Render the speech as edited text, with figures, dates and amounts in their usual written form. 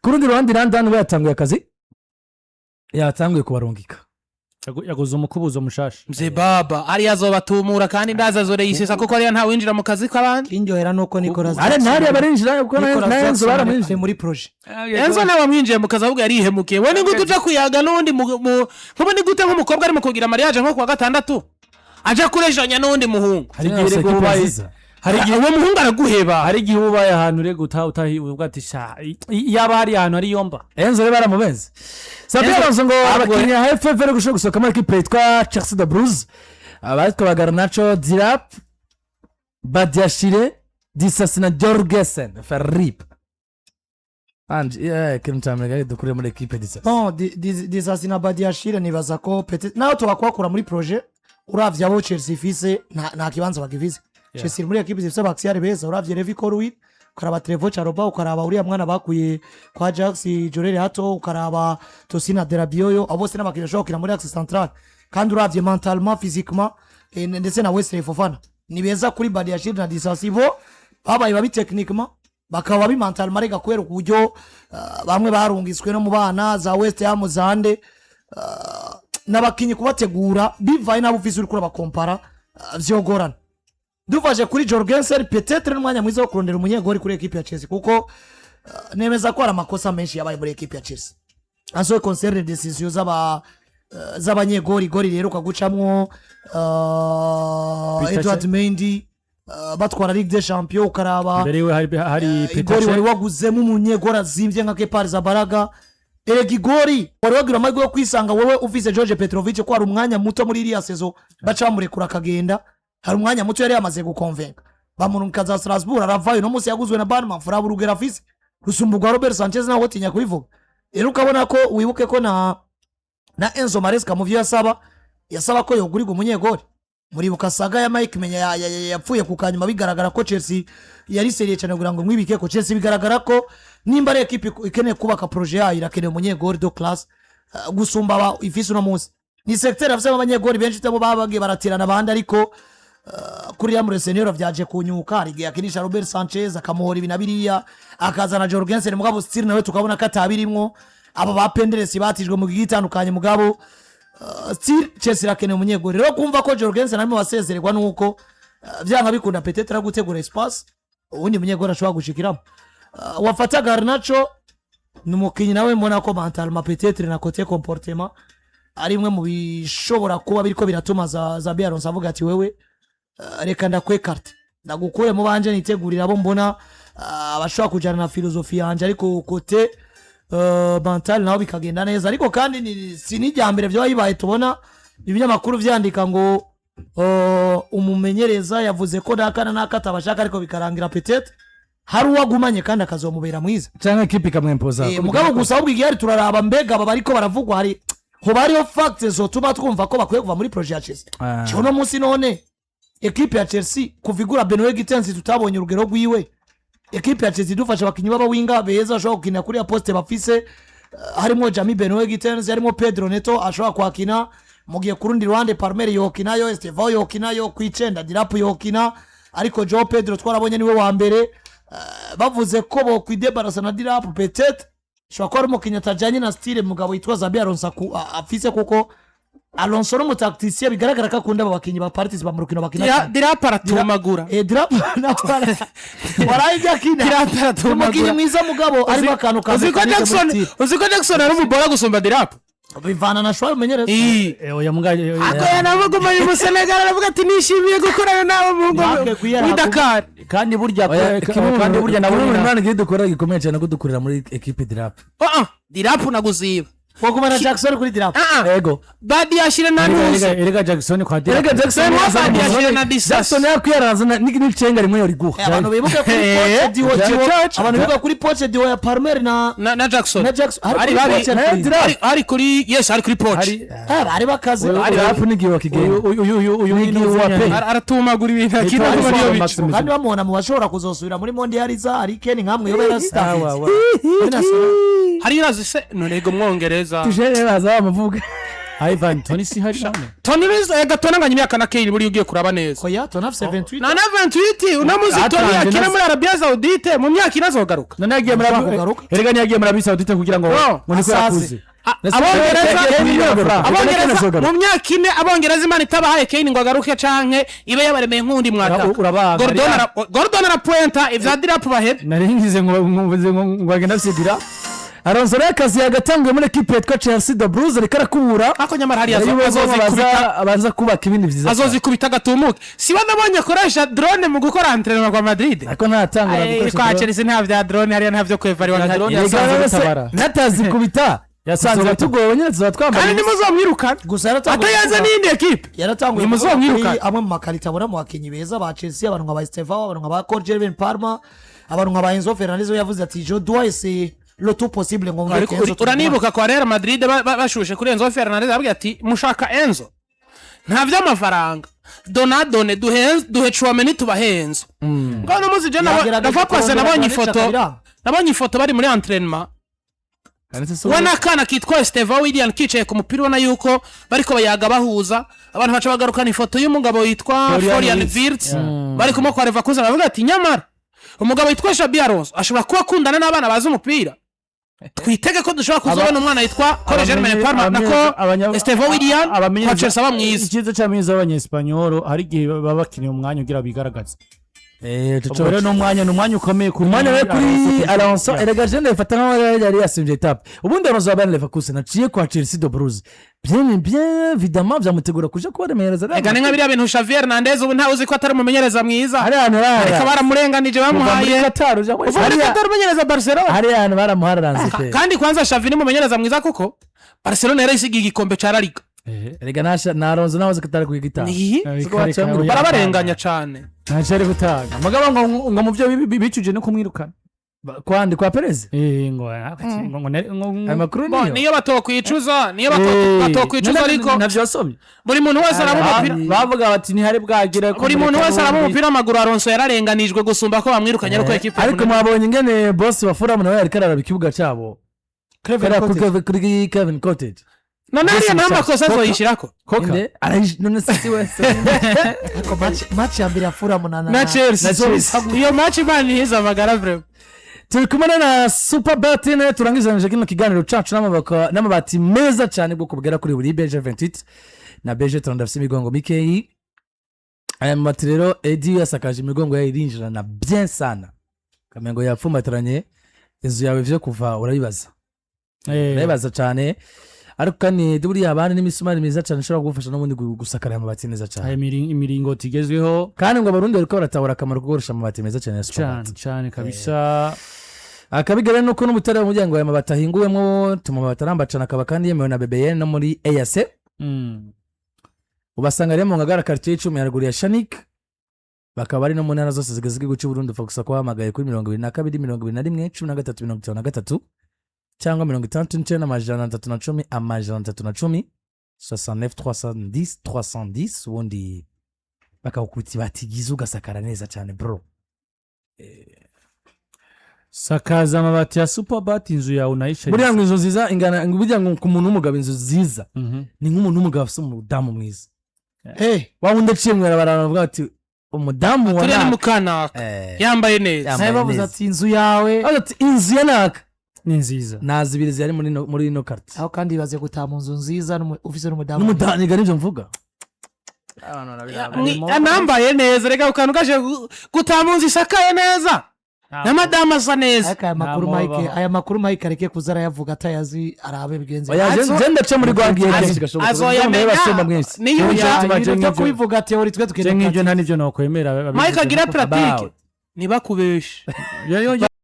Ku rundi ruhande, London we yatanguye akazi, yatanguye kubarungika. Yaguze umukubuzo mushasha. Mzee baba hariya azobatumura, kandi ndaza azoreyisesa kuko hariya ntawinjira mu kazi k'abandi. Kindyohera nuko Nicolas Are ntariya barinjira kuko Nicolas na Enzo Jackson ari baramwinjiye. muri projet. Enzo nawe wamwinjiye mu kazi, ahubwo yarihemukiye. We ni gute uja kuyaga n'uwundi nkubu ni gute nk'umukobwa ari mu kugira mariage nko kuwa gatandatu aja kurejanya n'uwundi muhungu? Hari igihe rego ubaye, hari igihe Uwo muhungu araguheba. Hari igihe uba ubaye ahantu rego utahi uvuga ati: "Sha, yaba hari ahantu hari yomba." Enzo rero baramubenze. Xabi Alonso ngo abakinnyi ya FF bari gushobora gusohoka muri ekipe yitwa Chelsea de Blues, abatwa ba Garnacho, Delap, Badiashile, Disasi na Jorgensen Ferrip. Anje ikintu cya mbere dukuriye muri ekipe Disasi. Bon, Disasi na Badiashile, nibaza ko peut-être naho tubakubakura muri projet, uravye abo Chelsea ifise, nta kibanza bagifise. Chelsea iri muri ekipe zifise aba axial beza. Uravye Levi Colwill, ukaraba Trevoh Chalobah, ukaraba uriya mwana bakuye kwa Ajax, Jorrel Hato, ukaraba Tosin Adarabioyo, abo bose n'abakinnyi bashobora gukina muri axe central. Kandi uravye mentalement, physiquement, ndetse na Wesley Fofana ni beza. Kuri Badiashile na Disasi, bo babaye babi techniquement, bakaba babi mentalement, rega kubera uburyo bamwe barungiswe no mu bana za West Ham zande, n'abakinnyi kubategura bivaye n'abo ufise uriko urabakompara, vyogorana. Dufashe kuri Jorgensen, peut-être n'umwanya mwiza wo kurondera umunyegori kuri ekipe ya Chelsea, kuko nemeza ko hari amakosa menshi yabaye muri ekipe ya Chelsea en ce qui concerne décision z'abanyegori. Gori rero ukagucamwo Peter Edward Cech. Mendy, batwara Ligue des Champions, ukaraba Mbere yiwe hari Peter igori wari Cech. waguzemo umunyegori azimvye nka Kepa Arrizabalaga. Erega igori wari wagira amahirwe yo kwisanga wowe ufise Djordje Petrovic, ko hari umwanya muto muri iriya saison baca bamurekura akagenda. Hari umwanya muto yari yamaze gukonvenka, bamurungika za Strasbourg, aravayo. Uno munsi yaguzwe na Bournemouth. Uraba urugero afise rusumba urwa Robert Sanchez, nawe utinya kubivuga. Rero ukabona ko wibuke ko na Enzo Maresca mu byo yasaba ko yogurirwa umunyegori. Muribuka saga ya Mike Maignan yapfuye ku kanyuma, bigaragara ko Chelsea yari sérieux cyane kugira ngo mwibike ko Chelsea. Bigaragara ko nimba ari ekipe ikeneye kubaka projet yayo, irakeneye umunyegori de classe gusumba aba ifise uno munsi. Ni secteur afisemo abanyegori benshi, itabo baba bagiye baratirana abandi, ariko kuri ya Rosenior vyaje kunyuka. Hari igihe akinisha Robert Sanchez akamuhora ibi na biriya, akazana Jorgensen, mugabo still nawe tukabona ko atabirimwo. Abo ba Penderesi batijwe mu gihe itandukanye, mugabo still Chelsea irakeneye umunyegori. Rero kumva ko Jorgensen arimo basezererwa nuko vyanga bikunda peut-être ari gutegura espace uwundi munyegori ashobora gushikiramo. Wafata Garnacho, ni umukinnyi nawe mbona ko mentalement peut-être na côté comportement ari imwe mu bishobora kuba biriko biratuma za Xabi Alonso avuga ati: "Wewe, reka ndakwekarte, ndagukure mu banje, nitegurira abo mbona abashobora kujana na philosophie yanje." Ariko côté mental naho bikagenda neza. Ariko kandi si n'irya mbere byaba bibaye, tubona ibinyamakuru vyandika ngo umumenyereza yavuze ko naka na naka atabashaka, ariko bikarangira peut-être hari uwagumanye kandi akazomubera mwiza. Cyangwa ekipe ikamwempoza. Mugabo gusa ahubwo igihe hari turaraba mbega aba bariko baravugwa, hari hoba hariho facts zotuma twumva ko bakwiye kuva muri projet ya Chelsea? Ah. Uno munsi none ekipe ya Chelsea kuva igura Benoit Gittens, tutabonye urugero rwiwe. Ekipe ya Chelsea idufasha abakinnyi b'abawinga beza bashobora gukinira kuri ya poste bafise, harimo Jamie Benoit Gittens, harimo Pedro Neto ashobora kuhakina, mu gihe ku rundi ruhande Palmer yokinayo, Estevao yokinayo, ku icenda Delap yokina, ariko Joao Pedro twarabonye niwe wa mbere. Bavuze ko bokwidebarasa na Delap, peut-être ashobora kuba ari umukinnyi atajyanye na style mugabo yitwa Xabi Alonso afise, kuko Alonso ni umu tacticien, bigaragara ko akunda aba bakinnyi ba participa mu rukino bakina cyane. Delap aratumagura. Delap waraye ibyo akina. Delap Ni umukinnyi aratumagura. mwiza, mugabo arimo akantu ka Uzi ko mécanique muri Jackson style. Uzi ko Jackson ari umubora gusumba Delap? Bivana na shwari umenyereza. Oya muga. Ako yanavugumanye Umusenegal, aravuga ati: "Nishimiye gukorana nawe, muhungu Marc Guiara. w'i Dakar." Kandi burya Oya, kandi burya kimwe mu nabonye Imana igiye dukora gikomeye cyane ko dukorera muri ekipe Delap. Ah, Delap naguziba. Wagumana Jackson kuri Delap? Ah, ah. Ego. Badiashile na Nuzi. Erega Jackson kwa Delap. Erega Jackson Benoit yazana Badiashile na Disasi. Jackson yakwiyaraza n'icenga rimwe yoriguha. Abantu bibuke kuri Poche Dio abantu bibuka kuri Poche Dio ya Palmer na na Jackson. Na Jackson hari Ari kuri bari Poche Delap. ari kuri, yes, ari kuri Poche. Hari bari bakaze. Delap n'igihe wakigenda. Uyu Ni ni uwa pe. Aratumagura ibintu akina Victor kuba niyo Maximus. bica. Kandi bamubona mu bashobora kuzosubira muri mondial za ari Kane nkamwe yoba Ah, wa, yarasitavinze wa. muri national. Hari irazi se none go Mwongereza? Tujere baza bamuvuga. Ivan Toney si hari none. Toney ega Toney anganya imyaka na Kane, buriya ugiye kuraba neza. Oya, Toney afise 28. Na 28 unamuzi Toney Atanze akina na- muri Arabia Saudite, mu myaka 4 azogaruka. None yagiye muri Ashobora kugaruka. Erega ntiyagiye muri Arabie Saoudite kugira ngo No. ngo niko Asaze. yakuze. Abongereza mu myaka 4, abongereza Imana itabahaye Kane ngo agaruke canke ibe yabaremeye nk'undi mwataka. Urabaga. Gordon arapointa ivya Delap bahebe. Nari ngize ngo agenda afise. Alonso rero akazi yagatanguye muri ekipe yitwa Chelsea de Bruges, ariko arakubura. Ariko nyamara hariya Mbere y'uko azozikubita. abanza kubaka ibindi byiza cyane. Azozikubita agatumuke. Si nabonye akoresha drone mu gukora entraînement kwa Madrid? Ariko ntatangura gukoresha Kwa drone. Chelsea nta vya drone hariya, nta vyo kwevariwa. Ya drone Erega yasanze rero se, bitabara. natazikubita Yasanze tuzoba tugowe nyine, tuzaba twambaye Kandi nimuzomwirukana Gusa yaratanguye atayaza n'iyindi ekipe. Yaratanguye Nimuzomwirukana. kuri amwe mu makarita abona mu bakinnyi beza ba Chelsea, abantu nka ba Estevao, abantu nka ba Jeremy Palmer, abantu nka ba Enzo Fernandez. We yavuze ati: "Je dois essayer le tout possible ngo mve Ariko Enzo tugumane." Uranibuka kwa Real Madrid bashushe kuri Enzo Fernandez, ababwira ati: "Mushaka Enzo, nta vy'amafaranga, donadone duhe, duhe Tchouameni tubahe Enzo." Ngaho no muzi je Yagerageje nava kwase kurondera nabonye Granit ifoto Xhaka biranga. nabonye ifoto bari muri entraînement, we n'akana kitwa Estevao William kicaye ku mupira, ubona yuko bariko bayaga bahuza. Abantu baca bagarukana ifoto y'umugabo witwa Florian Florian Wirtz. Wirtz bari kumwe kwa Leverkusen, baravuga ati: "Nyamara umugabo witwa Xabi Alonso ashobora kuba akundana n'abana bazi umupira, twitege ko dushobora kuzabona umwana yitwa Cole Jermaine Palmer nako Estevao William kwa Chelsea aba mwiza." Icyiza cy'abamenyereza b'abanyesipanyolo, hari igihe baba bakeneye umwanya ugira bigaragaze. Ubwo rero ni umwanya ukomeye kuri Umwanya we kuri Alonso. Alonso. Erega je ndabifata nkaho yari yasimbye étape. Ubundi Alonso wa Bayer Leverkusen aciye kwa Chelsea de Bruges, bien bien évidemment byamutegura kuja kubaremereza. Ega ni nka biriya bintu Xavi Hernandez, ubu ntawe uzi ko atari umumenyereza mwiza, Hari ahantu ariko hari baramurenganije bamuhaye Qatar uja muri ubu muri Hariya- Qatar umumenyereza Barcelona. Hari ahantu baramuhararanze pe. Kandi kwanza Xavi ni umumenyereza mwiza, kuko Barcelona yarayisigiye igikombe ca La Liga. Erega nasha na Alonso nawe azi ko atari kugitanga. Ni barabarenganya cane. Ntacyo ari gutanga, mugabo ngo mu byo bicuje no kumwirukana. Kwandi kwa Perez. Ngo Ayo makuru Bo, niyo. Niyo batokwicuza, niyo batokwicuza, ariko navyo wasomye. Buri muntu wese araba umupira. Bavuga bati ntihari bwagire ko Buri muntu wese araba umupira w'amaguru, Alonso yararenganijwe gusumba ko bamwirukanye, ariko ekipe Ariko mwabonye ingene boss wa Fulham nawe yariko araraba ikibuga cabo Craven Kariya kuri Cottage. Kuri Kevin Cottage. None hariya nta makosa azoyishyirako. Koka. Inde? None se si wese? Ariko match ya mbere ya Fulham na Na Chelsea. Iyo match Imana ihize amagara vraiment. Turi kumwe na Super Betine, turangizanyije kino kiganiro cacu n'amabati meza cyane bwoko bugera kuri buri BG 28 na BG 30, afise imigongo mikeyi. Aya mabati rero edi yasakaje imigongo yayo irinjirana bien sana, kamengo yapfumbatiranye inzu yawe, vyo kuva urabibaza, urabibaza cyane. Ariko kandi buriya abandi n'imisumari myiza cyane ishobora kugufasha n'ubundi gusakara aya mabati neza cyane. Imiringoti igezweho. Kandi ngo abarundi bariko baratahura akamaro ko gukoresha amabati meza cyane ya Cyane Superbat. cyane kabisa. Akabigara nuko n'umutare w'umuryango aya mabati ahinguwemo tuma amabati aramba cyane, akaba kandi yemewe na BBN no muri EAC. Ubasanga rero mu Ngagara, quartier y'icumi, haruguru ya Shanik. Bakaba bari no mu ntara zose zigize igihugu cy'u Burundi. Upfa gusa kubahamagaye kuri 22 21 13 53 cyangwa 69 310 310, 69 310 310, ubundi bakagukubita ibati ryiza ugasakara neza cyane, bro. Sakaza amabati ya Superbat inzu yawe unayisharize. Buriya ngo inzu nziza ingana, burya ngo ku muntu w'umugabo inzu nziza ni nk'umuntu w'umugabo afite umudamu mwiza. Hey, wa wundi aciye mu ibarabara baravuga bati: "Umudamu wa Turiya ni naka." mukanaka yambaye neza. Yambaye nawe bavuze neza. ati inzu yawe Avuga ati: "Inzu ya naka Ni nziza. Nta zibiri zihari muri ino quartier." Aho kandi ibaze gutaha mu nzu nziza ufise n'umudamu. N'umudamu nigga, nibyo mvuga. Anambaye neza, reka ku kantu kaje gutaha mu nzu isakaye neza na madamu asa neza. Ariko aya makuru Nta Mike, mubaho. aya makuru Mike areke kuza arayavuga atayazi, arabe bigenze. Oya, je ndaca muri rwangiye kenshi gashoboka. Azoyamenya. Basumba mwese. Niyo uja Ibintu byo kubivuga théorie, twe Je tugenda nk'ibyo nta n'ibyo nokwemera. Mike agira pratique, About. ntibakubeshe. Yo, yo, yo.